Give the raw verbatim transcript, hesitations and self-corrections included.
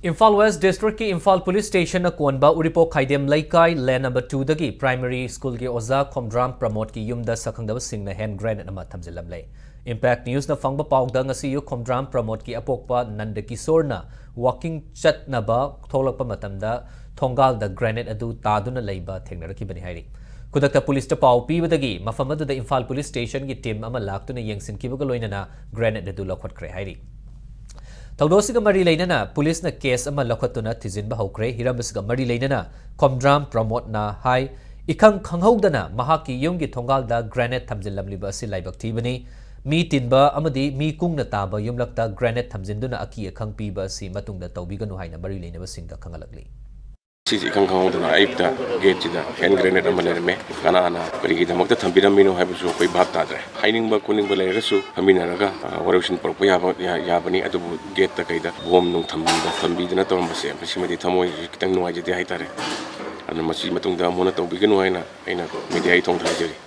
Imphal west ꯗꯤꯁꯇ꯭ꯔꯤꯛꯀꯤ Imphal police ꯁ꯭ꯇꯦꯁꯟꯅ ꯀꯣꯟꯕ ꯎꯔꯤꯄꯣꯛ ꯈꯥꯏꯗꯦꯝ ꯂꯩꯀꯥꯏ ꯂꯦꯟ ꯅꯝꯕꯔ ꯇꯨꯗꯒꯤ ꯄ꯭ꯔꯥꯏꯃꯔꯤ ꯁ꯭ꯀꯨꯜꯒꯤ ꯑꯣꯖꯥ ꯈꯣꯝꯗ꯭ꯔꯥꯝ ꯄ꯭ꯔꯃꯣꯗꯀꯤ ꯌꯨꯝꯗ ꯁꯛꯈꯪꯗꯕꯁꯤꯡꯅ ꯍꯦꯟ ꯒ꯭ꯔꯦꯅꯦꯗ ꯑꯃ ꯊꯝꯖꯤꯜꯂꯝꯂꯦ꯫ ꯏꯝꯄꯦꯛ ꯅ꯭ꯌꯨꯁꯅ ꯐꯪꯕ ꯄꯥꯎꯗ ꯉꯁꯤ ꯑꯌꯨꯛ ꯈꯣꯝꯗ꯭ꯔꯥꯝ ꯄ꯭ꯔꯃꯣꯗꯀꯤ ꯑꯄꯣꯛꯄ ꯅꯟꯗ ꯀꯤꯁꯣꯔꯅ ꯋꯥꯀꯤꯡ ꯆꯠꯅꯕ ꯊꯣꯛꯂꯛꯄ ꯃꯇꯝꯗ ꯊꯣꯡꯒꯥꯜꯗ ꯒ꯭ꯔꯦꯅꯦꯗ ꯑꯗꯨ ꯇꯥꯗꯨꯅ ꯂꯩꯕ ꯊꯦꯡꯅꯔꯛꯈꯤꯕꯅꯤ ꯍꯥꯏꯔꯤ꯫ ꯈꯨꯗꯛꯇ ꯄꯨꯂꯤꯁꯇ ꯄꯥꯎ ꯄꯤꯕꯗꯒꯤ ꯃꯐꯝ ꯑꯗꯨꯗ ꯏꯝꯐꯥꯜ ꯄꯨꯂꯤꯁ ꯁ꯭ꯇꯦꯁꯟꯒꯤ ꯇꯤꯝ ꯑꯃ ꯂꯥꯛꯇꯨꯅ ꯌꯦꯡꯁꯤꯟꯈꯤꯕꯒ ꯂꯣꯏꯅꯅ ꯒ꯭ꯔꯦꯅꯦꯗ ꯑꯗꯨ ꯂꯧꯈꯠꯈ꯭ꯔꯦ ꯍꯥꯏꯔꯤ꯫ ꯊꯧꯗꯣꯛ ꯑꯁꯤꯒ ꯃꯔꯤ ꯂꯩꯅꯅ ꯄꯨꯂꯤꯁꯅ ꯀꯦꯁ ꯑꯃ ꯂꯧꯈꯠꯇꯨꯅ ꯊꯤꯖꯤꯟꯕ ꯍꯧꯈ꯭ꯔꯦ꯫ ꯍꯤꯔꯝ ꯑꯁꯤꯒ ꯃꯔꯤ ꯂꯩꯅꯅ ꯈꯣꯝꯗ꯭ꯔꯥꯝ ꯄ꯭ꯔꯃꯣꯗꯅ ꯍꯥꯏ, ꯏꯈꯪ ꯈꯪꯍꯧꯗꯅ ꯃꯍꯥꯛꯀꯤ ꯌꯨꯝꯒꯤ ꯊꯣꯡꯒꯥꯜꯗ ꯒ꯭ꯔꯦꯅꯦꯗ ꯊꯝꯖꯤꯜꯂꯝꯂꯤꯕ ꯑꯁꯤ ꯂꯥꯏꯕꯛ ꯊꯤꯕꯅꯤ꯫ ꯃꯤ ꯇꯤꯟꯕ ꯑꯃꯗꯤ ꯃꯤ ꯀꯨꯡꯅ ꯇꯥꯕ ꯌꯨꯝꯂꯛꯇ ꯒ꯭ꯔꯦꯅꯦꯗ ꯊꯝꯖꯤꯟꯗꯨꯅ ꯑꯀꯤ ꯑꯈꯪ ꯄꯤꯕ ꯑꯁꯤ ꯃꯇꯨꯡꯗ ꯇꯧꯕꯤꯒꯅꯨ ꯍꯥꯏꯅ ꯃꯔꯤ ꯂꯩꯅꯕꯁꯤꯡꯗ ꯈꯪꯍꯜꯂꯛꯂꯤ꯫ ꯁꯤꯁꯤ ꯏꯈꯪ ꯈꯪꯍꯧꯗꯅ ꯑꯌꯨꯛꯇ ꯒꯦꯠꯁꯤꯗ ꯍꯦꯟ ꯒ꯭ꯔꯦꯅꯦꯗ ꯑꯃ ꯂꯩꯔꯝꯃꯦ꯫ ꯀꯅꯥꯅ ꯀꯔꯤꯒꯤꯗꯃꯛꯇ ꯊꯝꯕꯤꯔꯝꯃꯤꯅꯣ ꯍꯥꯏꯕꯁꯨ ꯑꯩꯈꯣꯏ ꯚꯥꯞ ꯇꯥꯗ꯭ꯔꯦ꯫ ꯍꯥꯏꯅꯤꯡꯕ ꯈꯣꯠꯅꯤꯡꯕ ꯂꯩꯔꯒꯁꯨ ꯐꯝꯃꯤꯟꯅꯔꯒ, ꯑ, ꯋꯥꯔꯣꯏꯁꯤꯟ ꯄꯨꯔꯛꯄ ꯌꯥꯕ, ꯌꯥ-, ꯌꯥꯕꯅꯤ꯫ ꯑꯗꯨꯕꯨ ꯒꯦꯠꯇ ꯀꯩꯗ ꯕꯣꯝ ꯅꯨꯡ ꯊꯝꯕꯤꯕ, ꯊꯝꯕꯤꯗꯅ ꯇꯧꯔꯝꯕꯁꯦ ꯃꯁꯤꯃꯗꯤ ꯊꯃꯣꯏ ꯈꯤꯇꯪ ꯅꯨꯡꯉꯥꯏꯖꯗꯦ ꯍꯥꯏꯇꯥꯔꯦ꯫ ꯑꯗꯨꯅ ꯃꯁꯤ ꯃꯇꯨꯡꯗ ꯑꯃꯨꯛ ꯍꯟꯅ ꯇꯧꯕꯤꯒꯅꯨ ꯍꯥꯏꯅ ꯑꯩꯅ ꯃꯦꯗꯤꯌꯥꯒꯤ ꯊꯣꯡꯗ ꯍꯥꯏꯖꯔꯤ꯫